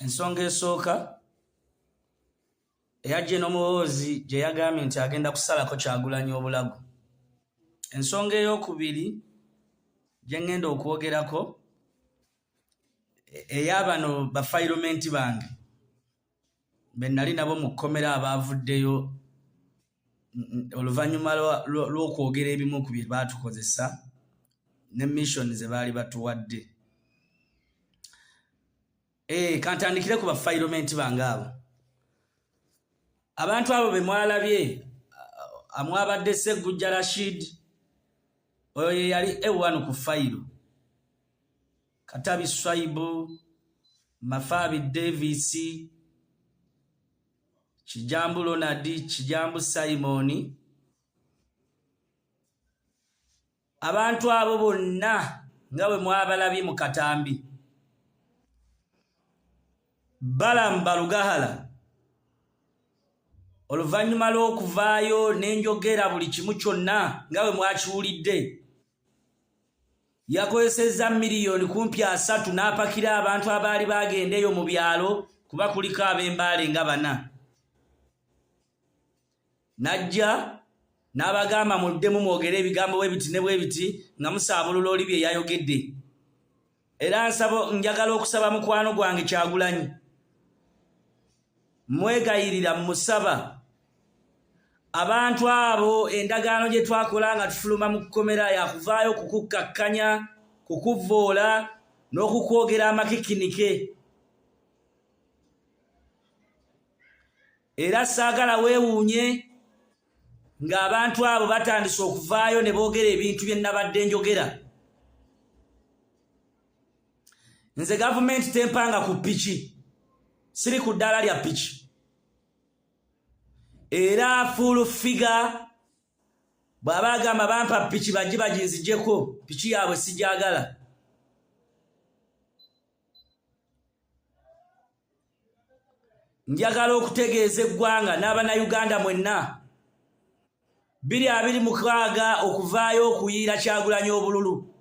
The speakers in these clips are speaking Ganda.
Ensonga esooka eya Gen Muhoozi gye yagambye nti agenda kusalako Kyagulanyi obulago. Ensonga eyokubiri gye ŋŋenda okwogerako ey'abano bafayiromenti bange be nali nabo mu kkomera abaavuddeyo oluvannyuma lw'okwogera ebimu ku bye baatukozesa ne mission ze baali batuwadde. Eh, kantandikire ku bafayiromenti bange abo. Abantu abo be mwalabye amwabadde Sseggujja Rashid, oyo ye yali A1 ku fayiro, Katabi Swaibu, Mafaabi Davis, Kijambu Ronald, Kijambu Simon, Abantu abo bonna nga bwe mwabalabye mu katambi, Balaam Balugahala oluvannyuma lw'okuvaayo ne njogera buli kimu kyonna nga bwe mwakiwulidde, yakozesezza miliyoni kumpi 30 n'apakira abantu abaali bagenda eyo mu byalo kuba kuliko ab'embaale nga bana. N'ajja n'abagamba muddemu mwogere ebigambo bwe biti ne bwe biti nga musaabulula oli bye yayogedde. Era nsaba njagala okusaba mukwano gwange Kyagulanyi, mwegayirira mmusaba abantu abo endagaano gye twakola nga tufuluma mu kkomera yakuvaayo kukukkakkanya, kukuvvoola n'okukwogera amakikinike. Era saagala weewuunye ng'abantu abo batandise okuvaayo ne boogera ebintu bye nnabadde njogera. Nze gavumenti tempanga ku piki, siri ku ddaala lya piki. Era fuulu figa bw'aba agamba bampa piki bajje baginzigyeko, piki yaabwe sigyagala. Njagala okutegeeza eggwanga n'Abannayuganda mwenna, 2026 okuvaayo okuyiira Kyagulanyi obululu.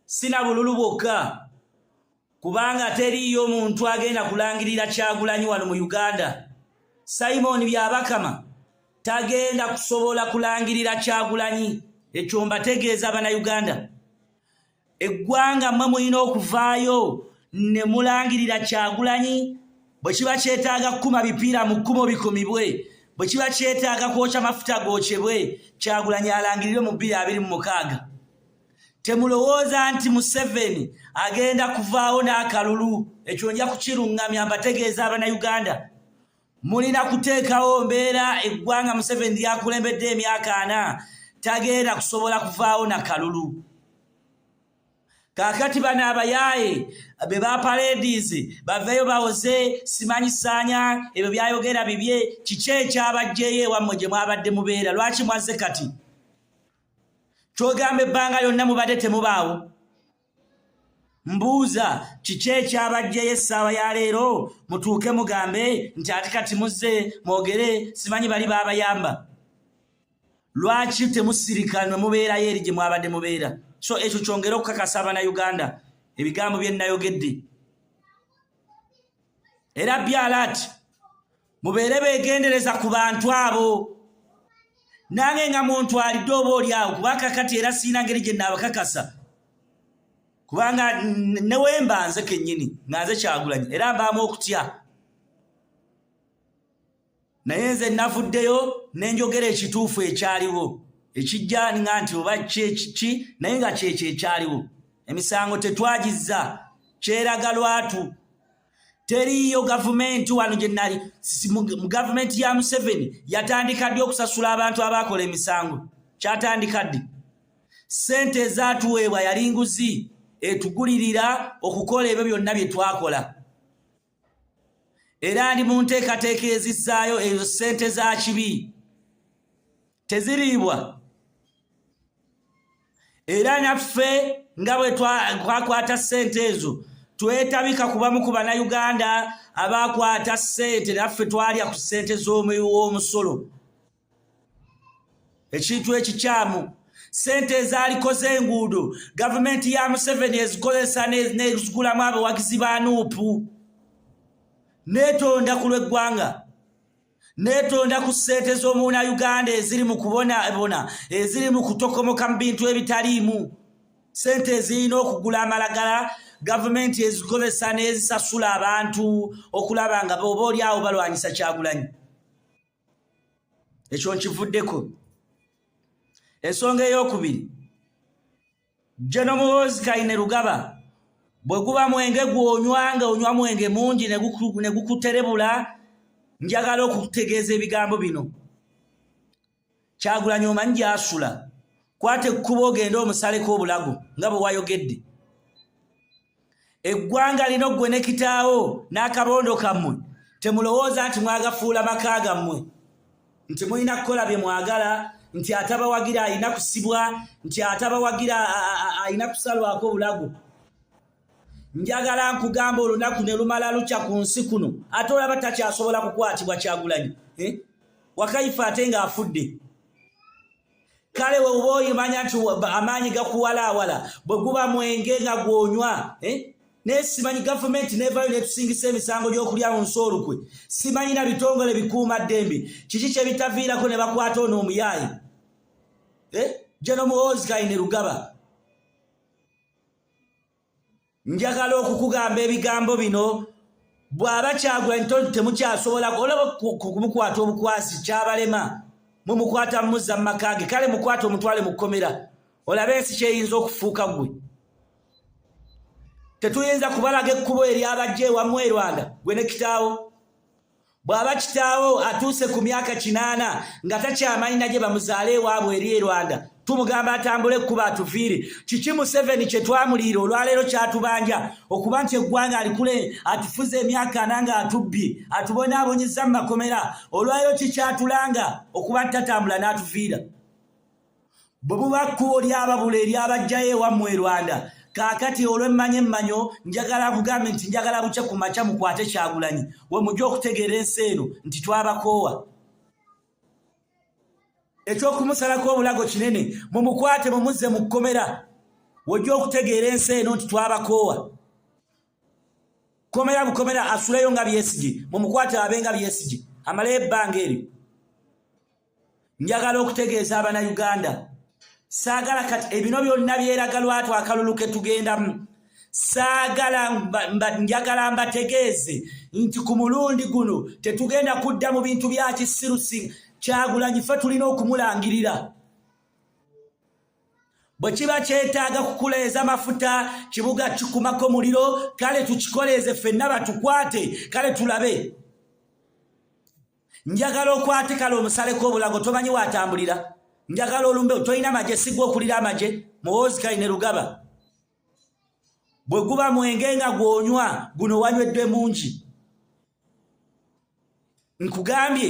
Sina bululu bwokka, kubanga teriiyo muntu agenda kulangirira Kyagulanyi wano mu Uganda. Simon Byabakama tagenda kusobola kulangirira Kyagulanyi, ekyo mbategeeza Abannayuganda. Eggwanga mmwe mulina okuvaayo ne mulangirira Kyagulanyi. Bwe kiba kyetaaga kukuma bipiira mu kkumo bikumibwe, bwe kiba kyetaaga kwokya mafuta gookyebwe, Kyagulanyi alangirirwe mu 2026. Temulowooza nti Museveni agenda kuvaawo n'akalulu, ekyo nja kukiruŋŋamya mbategeeza Abannayuganda. Mulina kuteekawo mbeera eggwanga Museveni lyakulembedde emyaka 40 tagenda kusobola kuvaawo na kalulu. Kaakati bano abayaaye be ba paredizi baveeyo bawoze simanyi saanya ebyo byayogera bibye, kiki ekyabajjeeyo ewammwe gye mwabadde mubeera? Lwaki mwazze kati? Kyogamba ebbanga lyonna mubadde temubaawo? Mbuuza kiki ekyabajjeyo essaawa ya leero mutuuke mugambe nti ate kati muzze mwogere simanyi bali baabayamba. Lwaki temusirika ne mubeerayo eri gye mwabadde mubeera? So ekyo kyongere okukakasa Abannayuganda ebigambo bye nnayogedde. Era byalaati mubeere beegendereza ku bantu abo. Nange nga muntwalidde oba oli awo, kuba kakati era sirina ngeri gye nnaabakakasa, kubanga ne wemba nze kennyini nga nze Kyagulanyi era mbaamu okutya. Naye nze navuddeyo ne njogera ekituufu ekyaliwo, ekijja nga nti oba ki, naye nga kyekyo ekyaliwo. Emisango tetwagizza, kyeraga lwatu. Teriiyo gavumenti wano gye nali mu gavumenti ya Museveni yatandika ddi okusasula abantu abaakola emisango? Kyatandika ddi? Ssente ezaatuweebwa yali nguzi etugulirira okukola ebyo byonna bye twakola. Era ndi mu nteekateeka ezizzaayo ezo ssente za kibi, teziriibwa. Era naffe nga bwe twakwata ssente ezo twetabika kubamu ku Bannayuganda abakwata ssente, naffe twalya ku ssente z'omuwi w'omusolo. Ekintu ekikyamu, ssente ezaalikoze enguudo gavumenti ya Museveni ezikozesa n'ezigulamu abawagizi ba Nuupu. Neetonda ku lw'eggwanga, neetonda ku ssente z'omuuna Uganda eziri mu kubonabona, eziri mu kutokomoka mu bintu ebitaliimu, ssente ezirina okugula amalagala gavumenti ezikozesa n'ezisasula abantu okulaba nga oba oli awo balwanyisa Kyagulanyi. Ekyo nkivuddeko. Ensonga eyokubiri, General Muhoozi Kainerugaba, bwe guba mwenge gw'onywa nga onywa mwenge mungi ne gukuterebula, njagala okukutegeeza ebigambo bino. Kyagulanyi omanyi gy'asula, kwata ekkubo ogende omusaleko obulago nga bwe wayogedde. Eggwanga lino ggwe ne kitaawo n'akabondo kammwe temulowooza nti mwagafuula maka gammwe, nti mulina kukola bye mwagala, nti atabawagira alina kusibwa, nti atabawagira alina kusalwako obulago. Njagala nkugamba olunaku ne lumala lukya ku nsi kuno, ate olaba takyasobola kukwatibwa Kyagulanyi, eh? Wakaife ate ng'afudde. Kale weoba oyimanya nti amaanyi gakuwalaawala bwe guba mwenge nga gwonywa, eh? Naye simanyi gavumenti nevayo netusingisa emisango gy'okulya mu nsi olukwe. Simanyi na bitongole bikuuma ddembe kiki kye bitaviirako ne bakwata ono omuyaayi, eh? General Muhoozi Kainerugaba, njagala okukugamba ebigambo bino. Bw'aba Kyagulanyi temukyasobola olaba kumukwata obukwasi, kyabalema. Mumukwata muzza mu maka ge, kale mukwate omutwale mu kkomera olabe ensi kyeyinza okufuuka. Ggwe tetuyinza kubalaga ekkubo eryabajja ewammwe e Rwanda, gwe ne kitaawo. Bw'aba kitaawo atuuse ku myaka 80 nga takyamanyi na gye bamuzaala ewaabwe eri e Rwanda, tumugamba atambule ekkubo atuviire. Kiki Museveni kye twamuliira olwaleero kyatubanja okuba nti eggwanga alikule atufuze emyaka 40 nga atubbye, atubonaabonyeza mu makomera? Olwaleero kikyatulanga okuba nti tatambula n'atuviira? Bwe buba kkubo lyababula eryabajjayo ewammwe e Rwanda, kaakati olw'emmanyo emmanyo, njagala kugambe nti njagala bukye ku makya mukwate Kyagulanyi, we mujja okutegeera ensi eno nti twabakoowa. Ekyokumusalako obulago kinene, mumukwate mumuzze mu kkomera, wojja okutegeera ensi eno nti twabakoowa. Komera bukomera, asuleyo nga Besigye, mumukwate abe nga Besigye, amaleyo ebbanga eryo. Njagala okutegeeza Abannayuganda, saagala kati ebino byonna byeraga lwatu akalulu ke tugendamu. Saagala, njagala mbategeeze nti ku mulundi guno tetugenda kudda mu bintu bya kisirusi. Kyagulanyi ffe tulina okumulangirira. Bwe kiba kyetaaga kukuleeza mafuta kibuga kikumako muliro, kale tukikoleeze ffenna, batukwate, kale tulabe. Njagala okwate kale omusaleko obulago, tomanyi watambulira. Njagala olumbe, tolina magye, sigwa okulira amagye. Muhoozi Kainerugaba, bwe guba mwenge nga gwonywa, guno wanywedde mungi, nkugambye.